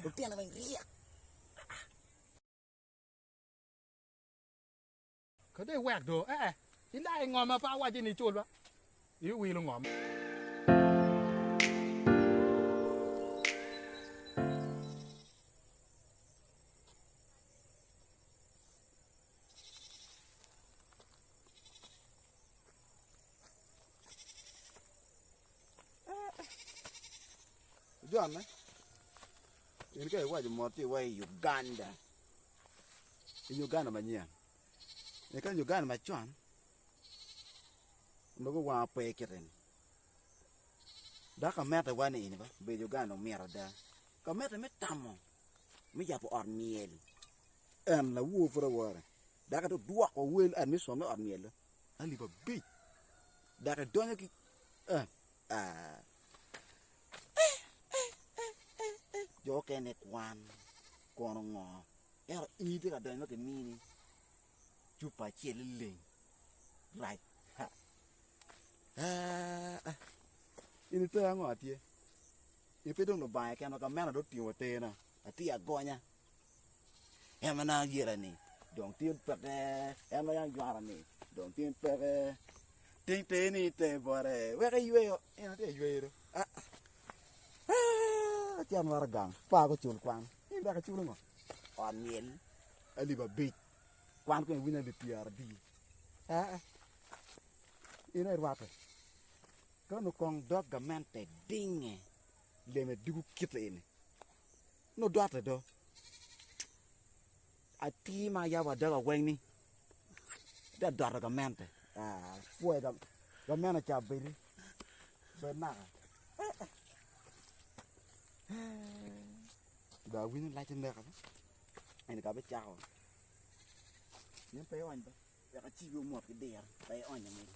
Lutino weng ryek. Ka dong iwek do, ee, ilai ngom ma pe awacci ni icul ba, iwilo ngom. Jon, in ka iwaco mot ti wa i Uganda, i Uganda manyen, eka i Uganda macon onongo wanga pe kite ni dok ka mete wa ni eni ba obedo Uganda omito ada ka mete me tamo me yabo ot myel en lawor pud awora dok ento dwoko wel admission me ot myel-li alip abic dok idonyo ki jo okene kwan kono ngo ento in itye ka donyo ma kimini cupa acel lileng rac in ite ango atye in pe dong lubanga keken ma kamena dong otingo terna atye agonya En ma nongo ayela-ni dong tin peke, en ma yam ywara-ni dong tin peke, ting teni itenge bote wek eyweyo, en atye ka yweyo do acito nwaro gang pa gucul kwan in dok iculo ngo ot myel alip abic kwan kong iwinyo alip pyeradi in aye irwatte ka onongo kong dog gamente dinge leme dugo kite eni. Nongo dote do. Atir ma ayabo adoga weng ni atye ka doto gamente apwoyo gamente ca obedi bed naka dong awinyo lac neka eni kong abicako in pe iony ba wek acibi omot ki diro pe ionyo mego.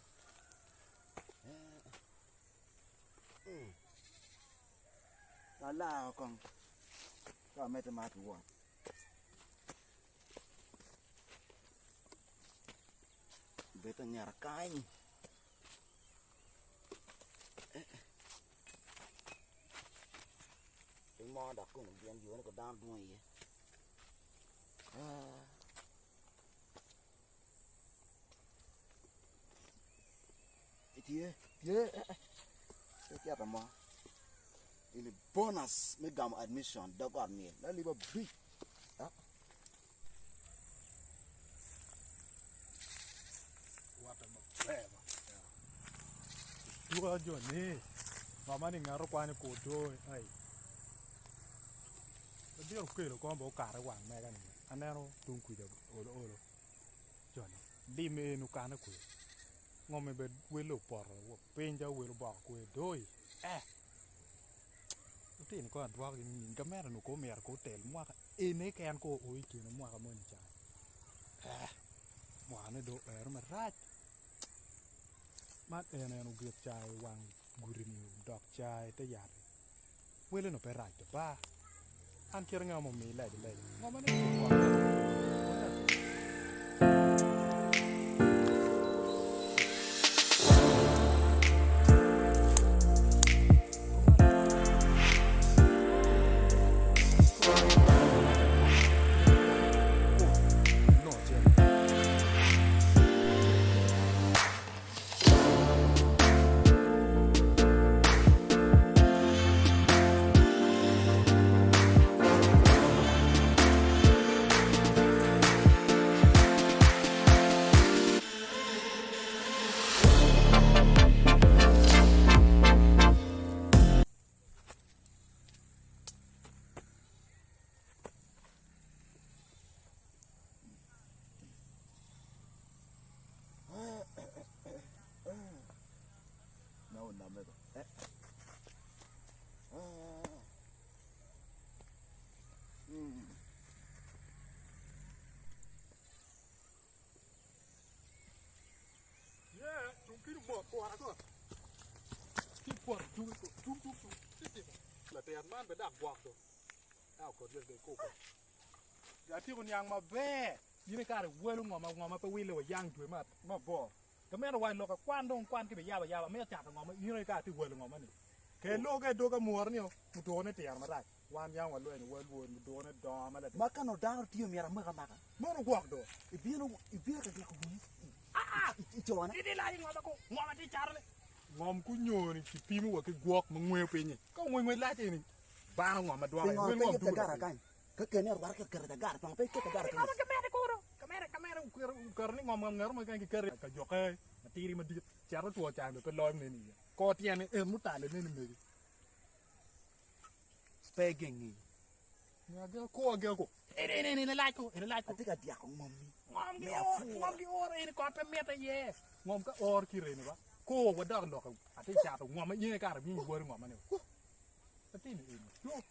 Alaro kong ka amedde ma ki wot bed angeta kany piny mo dok kome gin yone ko dano dwong iye Tye, tye, pe cito mo. Eni bonus me gamo admission dog ot myel alip abic. Rwatte maber ba. Tuka jo ni ngo ma ni ngat okwano i kor doo ai. Ladit okelo kong ba okate wang mega ni aneno tung kwija olo olo jo ni lim eni okane kwe. Ngom-mi bed welle opoto wa piny calo wel oboko kwe doi eh lutino kong adwokogi ni gamente onongo kono myero kono otel mwaka eni keken kono oo i kine mwaka moni ca eh mwakane dong oero marac man eni en ogik ca i wang gudi-ni odok ca i te yat-ti. Wele onongo pe rac do ba. An kit ange ma omiyi leco leco. Ngo ma nongo itye ka Atyeko niang maber in ikare welo ngo ma pe wille wa yang dwe mabor ka meno wa lok kwan dong kwan ki biyabo ayaba mito cato ngo ma in aye ka atye welo ngo mani ke lok ka idoga muro ni mutuku ne tiro marac. Wan yam walwenyo wel wod mudukone dongo ma latin. Ma ka nongo dano tye myero amak amaka. Mono gwok do. Ibino ibino ka dyeko wii i cone. Idi lac ngoma ko ngoma tye catone. Ngom kunyoni kipimo wa ki gwok ma ngweyo pinyi. Ka ongwe ngwec lac eni bano ngom ma dwoko Pingo wel pe ngom iyub dugo cagara lapiny. kany? Ka kene orwate ka keto cagara pingo pe iketo cagara Ngoma kany? kimede kunu. Kamere kamere oketo ni ngom ngeto mo keken kiketo ka jokke matidi madit cet otwo can bene pe loyo neni iye. Kor tyene en mutale neni megi. Pe igeng ngeyi. Ko ageo ko. Eni eni eni lac ko eni lac ko. Atye ka dyako ngommi. Ngom gi or ngom gi or eni kot pe mitte iye. Ngom ka or kite eni ba. Ko wadok lok atye cato ngom iye kare bino iwori ngom mani. Atini eni. Yo.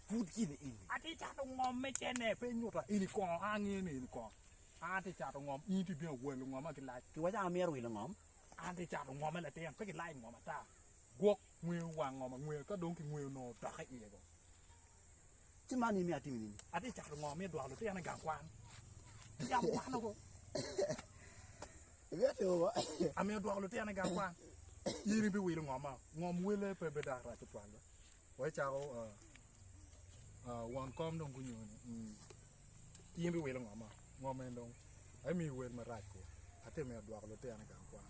Pud gini eni. Atye cato ngom me cene pe nyuta eni kongo an angeyo ni eni kongo. An atye cato ngom in tye bino welo ngoma ki lac. Kiwaco an amito wilo ngom. An atye cato ngom me latin pe kilayo ngom ata. Gwok ngweyo wang ngom angweya ka dong kingweyo onongo odokke iye go. Ci man in myero atimi nini? Atye cato ngo me dwoko lutino i gang kwan. Yamo kwano go. Imito timo ngo? Amito dwoko lutino i gang kwan. In ibiwilo ngo ma? Ngom wele pe bedo rac tutwal ba. Wa icako won kom dong gunyoni. In ibiwilo ngo ma? Ngom en dong amiyi wel marac ko. Atye mito dwoko lutino i gang kwan.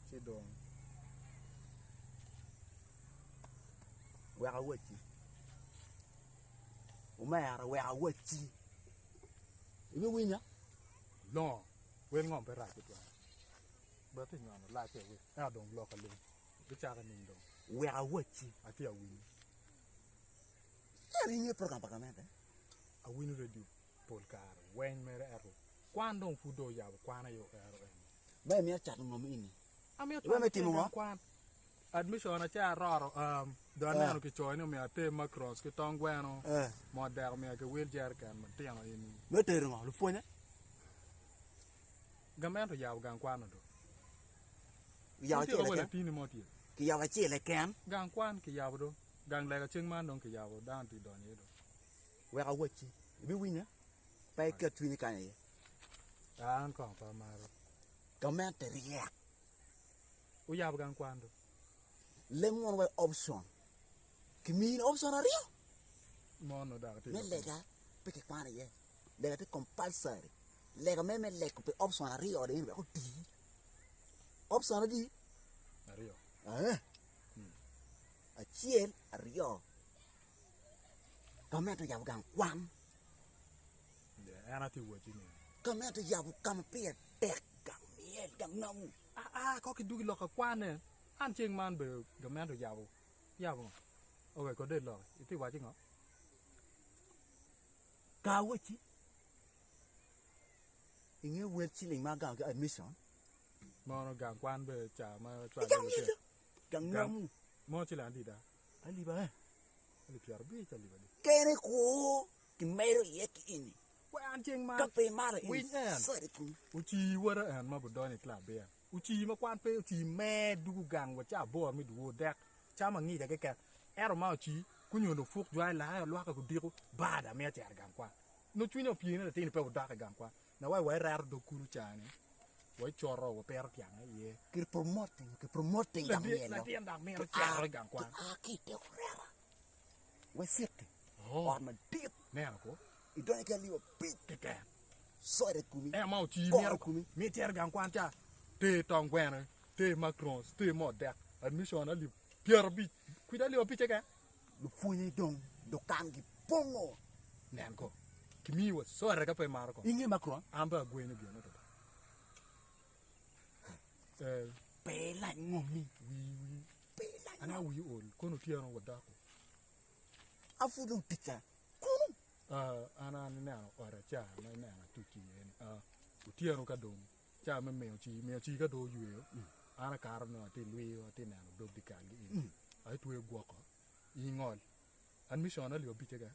Ci dong. Wek awacci. Omera wek awacci. Ibiwinya? Longo, wel ngom pe rac tutwal. Bed ti nyono lacce wi, ento dong lok aling. Bicako ning dong. Wek awacci. Atye awinyo. Ento ingeyo program pa gamente? Awinyo radio pol kare weng mere ento kwan dong pud dong oyabo kwan aye oero eni. Ma imito cato ngom eni? Amito Iweko me cwalo timo tye ngo? gang kwan. Admission ace aroro um, dong aneno kicoyo ni omyero ater macrons ki tong gweno, moo dek omyero kiwil jereken matino eni. Me tero ngo? Lupwonye? Gamente oyabo gang kwan odo. Kiyabo Tye acel wa keken? latini mo tye. Kiyabo acel keken? Gang kwan kiyabo do. Gang lega ceng man dong kiyabo dano tye donyo iye do. Wek awacci, ibiwinya? Pe iket cwinyi kany aye. An kong pe amaro. Gamente ryek. Oyabo gang kwan do. Lem mono wai option. Kimini option aryo. Mono dok Me lega pe kikwano iye. Lega tye compulsory. Lega me me lego pi option aryo ni wek oti. Option adi? Aryo. Eh. Acel, aryo. Gamente oyabo gang kwan. En atye wacci ni. Gamente oyabo ka ma pire tek gang myel, gang namu. Aa kok idwogi lok akwane an ceng man bene gamente oyabo yabo ngo ok kode iloki itye waci ngo. Ka awacci inge wel ciling ma agamo ki admission. Mono gang kwan bene ca ma cwalo Gang myel gang namu. Mono ciling adi da? Alip aye. Alip pyerabic alip adi. Kene kwo kimedo iye ki eni. An ceng man Ka pe imaro eni, winy en cwalo i komi. Ocii wota en ma budonyo i kilab bien. Ocii ma kwan pe ocii mer dugu gang wa ca aboro me dyewor dek cam angica keken. Ento ma ocii kunyo lupuk jwayo lake olwake kudiko bad amiyo acito i gang kwan. Nongo cwinya opye ni latin-ni pe odok i gang kwan. Na wai wa ireto dog kulu cani wa icoto wa pito tyange iye. Ki promoting, ki promoting gang myelo. Latin dok mito cito i gang kwan. Ki a ki i te oreta. Waciti ot madit. Neno ko. Idonyo ki alip abic. Keken. Soda i komi. Ento ma ocii Kor myero i komi. Mi icito i gang kwan ca, ter tong gweno, ter macrons, ter moo dek, admission alip pyerabic, kwidi alip abic keken. Lupwonye dong dukangi pongo. Nen ko, kimiyi wa soda ka pe imaro ko. Inge macron? An pe agwenyo gin mo to. Eh. Pe ilany ngomi. Wii wii. Pe ilany An ngom. awiyi ol, kono otyeno wadoko. An pud dong ticca kunu. An aneno ot aca ma ineno atuc iye ni otyeno ka dong ca me miyo cii, miyo cii ka dong oyweyo an akato nongo atye lwiyo atye neno dog dyekal gi eni atweyo gwoko i ngol admission alip abic keken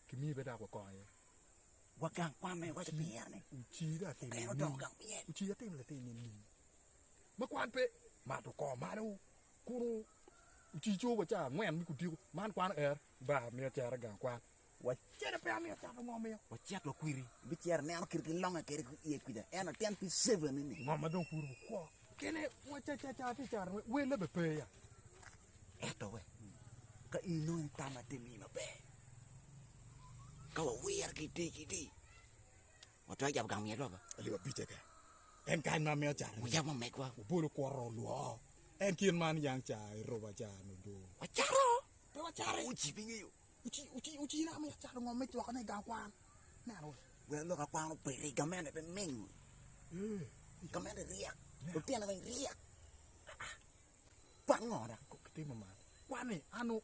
kimiyi bene dok wakongo iye. Wa gang kwan ma iwaco pire ni Ocii dong atimo okene odoko gang myel. Ocii atimo latin nining ma kwan pe mato kongo malo Kunu ocico wa ca angwen me kudiko man kwan er ba miyo cero i gang kwan wa cene pe amiyo cato ngo miyo. Wacit wa kwiri ibicero ineno kit ki longe kede ki iye kwica en latin pi seven ni. Ngo ma dong pud wukwo kene wa ca ca ca tye cato welle be pe ya. Ento we. Ka in inongo ni tam atye miyi maber, ka wawiro ki tic ki, watwero jabo gang myel baba. Alip abic keken. En kany ma amito cato ni. Wajabo megwa. Obolo okuto olwoo. En kit man yang ca iruba ca ni odo. Wacato. Pe wacate. Uci pe ingeyo. Uci uci uci na amito cato ngom me cwako ne i gang kwan. Neno we. Wek lok akwan obedi gamente pe ming. Gamente ryek. Lutino weng ryek. Kwan ngo dok? Kok kitimo man. Kwan ni an o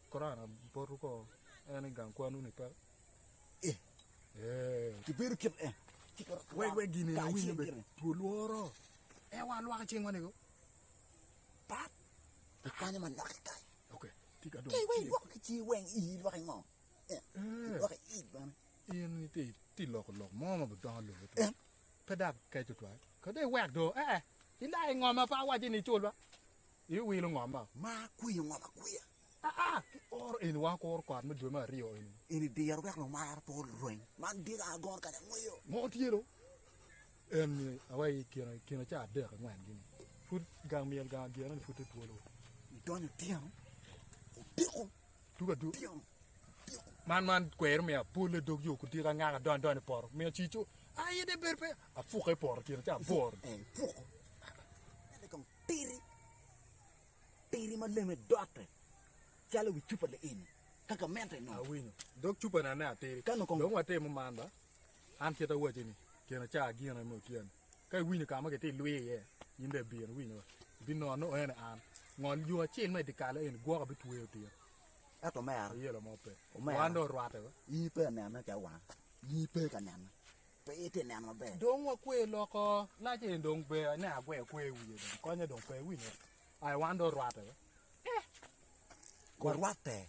Korona botu ko en i gang kwanwu ni pe. Eh. Eh. Kibedo kit eh. Wek wek gini na winyo be two lworo. Eh wa lwak cingwa ni ko. Pat. Ikwanyo manok kany. Okay. Tika dong. Ki weng lwak ki ci weng ii lwak ingo. Eh. Lwak ii bene. In itye itye loko lok mo ma bidongo lobo to. Pe dok kec tutwal. Ka dong iwek do, ee, ilai ngom ma pe awacci ni icul ba. Iwilo ngom ba. Ma akwiyo ngom akwiya. Aa, ki oro eni wa kuro kot me dwe me aryo eni. Eni diro wek lumar pe olweny. Man diro agono kanya ngweyo. Ngo tye do? En awaci i kine, kine ca adek angwen gini. Pud gang myel gang adyera ni pud tye twolo. Idonyo otyeno, odiko. Tugo adu. Man man kwero miyo apole dog yo kudiko angaka adonyo adonyo i poto miyo cico aye de bedo pe apuke i poto kine ca abor. Eh, puko. Ento kong tiri, tiri ma leme dote calo wi cupa liini ka gamente nongo. Awinyo. Dog cupa ni ane atiri. Ka nongo kong. Dong watimo man ba. An kit awaci ni kine ca gine me otyeno. Ka iwinyo ka ma kitye lwir iye, in dong ibino iwinyo wa. Ibinongo nongo ene an. Ngol yo acel ma i dyekal eni gwoka bitweyo otyeno. Ento omera. Ayelo mo pe. Omera. Wan dong orwatte wa. In pe ka nene calo wanga. In pe ka nene. Pe itye neno maber. Dong wakwe loko. Lac eni dong ber ane agwe kwe i wiye dong. Konye dong pe iwinyo. Ai wan dong orwatte wa. Eh. Warwatte.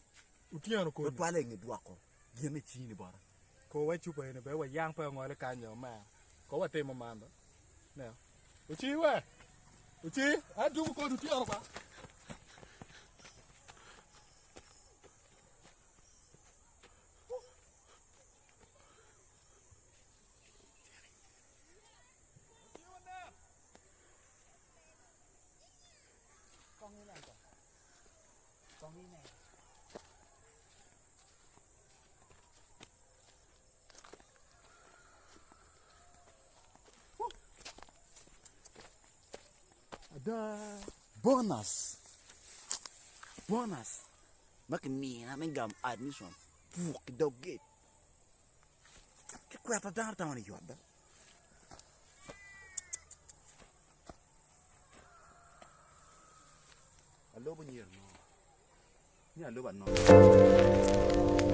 Otyeno koni. Tutwalle i nge dwoko gin i cingi bota. Ko wa cupa eni be wa yang pe ongole kany o omera. Ko wa timo man ba. Neo. Oci we. Oci, aduku kodi otyeno ba. Kong inen ko. Kong inen. Ada bonus bonus ma kimina me gamo admission puk ki dog gate ki kweta dano tamo ni yot do. Alobo nyero mo. Ni alobo anongo.